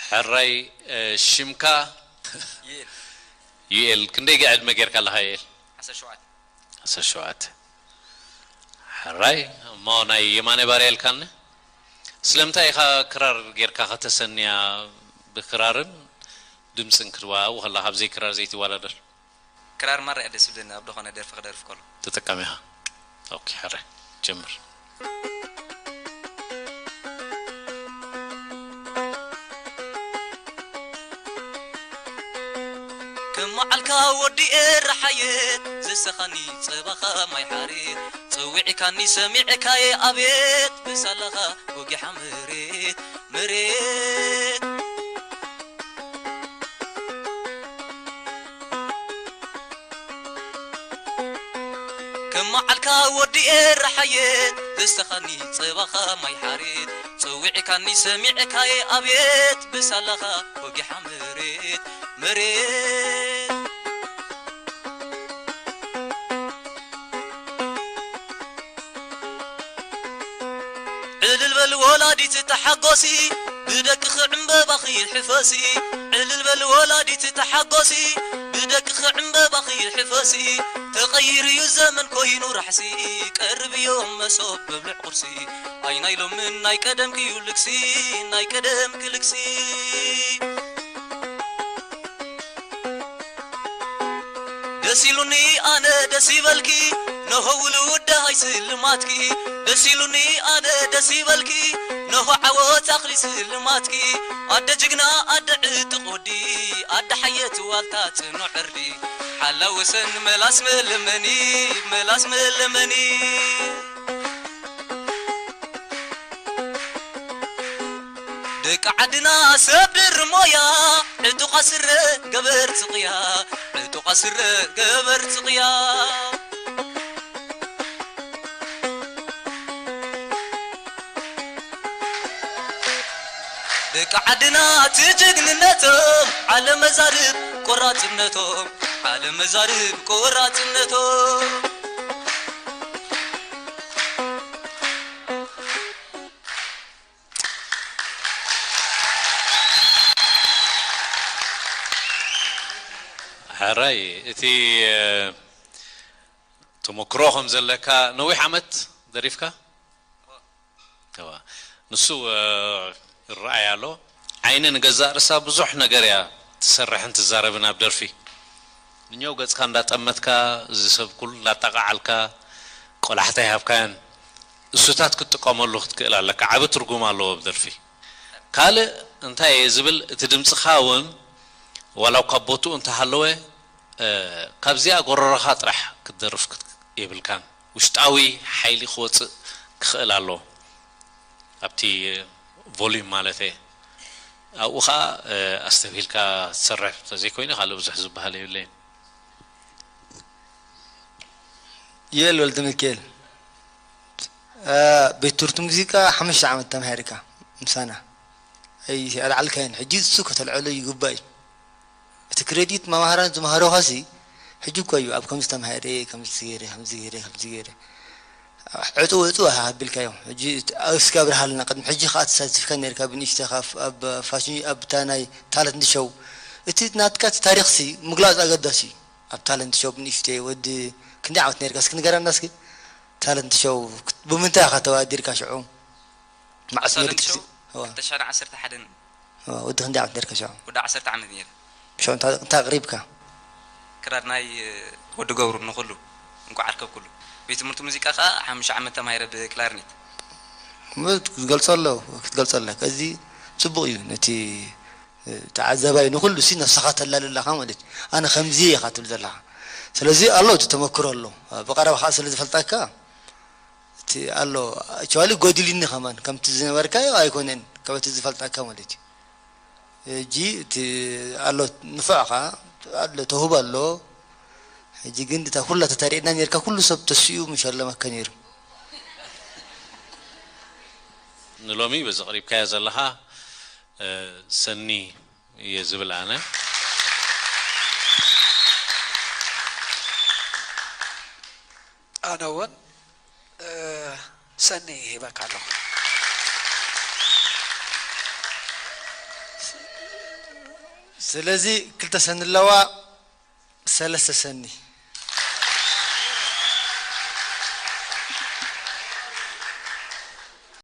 ሕራይ። እ፣ ሽምካ? ዩኤል። ዩኤል፣ ክንደይ ገ ዕድመ ጌርካ ኣለኻ ዩኤል? ዓሰርተ ሸውዓተ። ዓሰርተ ሸውዓተ። ሕራይ። እሞ ናይ የማነ ባርያ ኢልካኒ? ስለምንታይ ኢኻ ክራር ጌርካ ከተሰንያ? ብክራርን ድምፅን ክትወሃቡ ከላ ካብ ዘይክራር ዘይትወዳደር? ክራር ማራ እያ ደስ ዝብለኒ፣ ኣብ ዝኾነ ደርፊ ክደርፍ ከሎ። ተጠቃሚ ኢኻ? ኦኬ፣ ሕራይ። ጀምር። ከም መዓልካ ወዲ ኤረ ሓየት፣ ዘሰኻኒ ጸባኻ ማይ ሓሬት፣ ጸዊዕካኒ ሰሚዕካየ ኣቤት፣ ብሳላኻ ወጊሓ መሬት፣ መሬት። ከም መዓልካ ወዲ ኤረ ሓየት፣ ዘስተኻኒ ጸባኻ ማይ ሓሬት፣ ጸዊዕካኒ ሰሚዕካየ ኣቤት፣ ብሳላኻ ወጊሓ መሬት፣ መሬት። ዕልል በል ወላዲት ተሓጎሲ፣ ብደቅኺ ዕምበባኺ ሕፈሲ። ዕልል በል ወላዲት ተሓጎሲ፣ ብደቅኺ ዕምበባኺ ሕፈሲ። ተቐይሩ'ዩ ዘመን ኮይኑ ራሕሲ፣ ቀርብዮ መሶብ መብልዕ ቁርሲ። ኣይ ናይ ሎምን ናይ ቀደምኪ'ዩ ልግሲ፣ ናይ ቀደምኪ ልግሲ። ደስ ኢሉኒ ኣነ ደስ ይበልኪ፣ ነሆ ውሉድ ደሃይ ስልማትኪ። ደስ ኢሉኒ ኣነ ደስ ይበልኪ፣ ነሆ ዓወት ኣኽሊ ስልማትኪ። ኣደ ጅግና፣ ኣደ ዕጥቕ ወዲ፣ ኣደ ሓየት ዋልታ ጽኑዕ ዕርዲ። ሓላወሰን መላስ መለመኒ፣ መላስ መለመኒ። ደቂ ዓድና ሰብ ድር ሞያ፣ ዕጡቓ ስረ ገበርቲ ቅያ፣ ዕጡቓ ስረ ገበርቲ ቅያ። ደቂ ዓድና እቲ ጅግንነቶም፣ ዓለም መዛርብ ቆራጽነቶም፣ ዓለም መዛርብ ቆራጽነቶም። ሕራይ፣ እቲ፣ እ፣ ተመክሮ ከም ዘለካ ነዊሕ ዓመት ደሪፍካ? እዋ። ንሱ፣ እ፣ ይረኣይ ኣሎ። ዓይኒ ንገዛእ ርእሳ ብዙሕ ነገር እያ ትሰርሕን ትዛረብን ኣብ ደርፊ። ንኛው ገጽካ እንዳጠመትካ፣ እዚ ሰብ ኩሉ እንዳጠቓዓልካ፣ ቆላሕታ ይሃብካያን እሱታት ክትጥቀመሉ ክትክእል ኣለካ። ዓቢ ትርጉም ኣለዎ ኣብ ደርፊ። ካልእ እንታይ እየ ዝብል፣ እቲ ድምጽኻ እውን ዋላ እኳ ቦትኡ እንተሃለወ፣ እ፣ ካብዚኣ ጎረሮኻ ጥራሕ ክትደርፍ ክት-፣ የብልካን። ውሽጣዊ ሓይሊ ክወጽእ ክኽእል ኣለዎ። ኣብቲ ቮሊዩም ማለት እየ። ኣብኡ ኸዓ፣ እ፣ ኣስተብሂልካ ትሰርሕ እንተዘይኮይኑ ካልእ ብዙሕ ዝበሃል የብለይን። ዮኤል ወልደሚካኤል፣ እ፣ ቤት ትምህርቲ ሙዚቃ ሓሙሽተ ዓመት ተማሂርካ ምሳና። ኣይ፣ ኣልዓልካዮን። ሕጂ እሱ ከተልዕሎ ይግባእ እዩ። እቲ ክሬዲት መማህራን ዝመሃሩኻሲ ሕጂ እኮ እዩ ኣብ ከምዚ ተማሂረ፣ ከምዚ ገይረ፣ ከምዚ ገይረ፣ ከምዚ ገይረ። ዕጹው ዕጹው ኣቢልካዮም። ሕጂ እስኪ ኣብርሃልና፣ ቅድሚ ሕጂ ከኣ ተሳቲፍካ ነርካ ብንእሽተኻ ኣብ፣ ኣብ ፋሽን፣ ኣብ እታ ናይ ታለንት ሾው። እቲ ናትካ እቲ ታሪኽሲ ምግላጽ ኣገዳሲ እዩ። ኣብ ታለንት ሾው ብንእሽተይ ወዲ ክንደይ ዓመት ነርካ? እስኪ ንገረና እስኪ። ታለንት ሾው ብምንታይ ኢኻ ተወዳዲርካ ሽዑ? መዓስ ታለንት ነርካ? ሾው እዋ። ክልተ ሽሕን ዓሰርተ ሓደን። እዋ፣ ወዲ ክንደይ ዓመት ነርካ ሽዑ? ወዲ ዓሰርተ ዓመት ነይረ። ሽዑ እንታይ፣ እንታይ ኣቕሪብካ? ክራር ናይ ወዲ ገብሩ ንኹሉ እንቋዕ ኣርከብኩሉ። ቤት ትምህርቲ ሙዚቃ ከኣ ሓሙሽተ ዓመት ተማሂረ ብክላርኔት። ክትገልጾ ኣሎ፣ ክትገልጾ ኣለካ። እዚ ጽቡቕ እዩ። ነቲ ተዓዛባይ ንኹሉ ሲ ነብስኻ ተላሊ ኣለኻ ማለት እዩ። ኣነ ከምዚ እየ ኢኻ ትብል ዘለኻ። ስለዚ ኣሎ፣ እቲ ተመክሮ ኣሎ። ብቐረባ ከኣ ስለ ዝፈልጠካ፣ እቲ ኣሎ፣ ኣክቹዋሊ ጎዲልኒ ከማን፣ ከምቲ ዝነበርካዮ ኣይኮነን፣ ካብ እቲ ዝፈልጠካ ማለት እዩ። ሕጂ እቲ ኣሎ፣ ንፉዕ ኸኣ ኣሎ፣ ተውህቦ ኣሎ። ሕጂ ግን እታ ኩላ ተተሪእና ኔርካ፣ ኩሉ ሰብ ተሲኡ ምሸለመካ ኔሩ። ንሎሚ በዚ ቀሪብካዮ ዘለኻ፣ እ፣ ሰኒ እየ ዝብል ኣነ። ኣነ እውን፣ እ፣ ሰኒ ሂበካ ኣለኹ። ስለዚ ክልተ ሰኒ ኣለዋ። ሰለስተ ሰኒ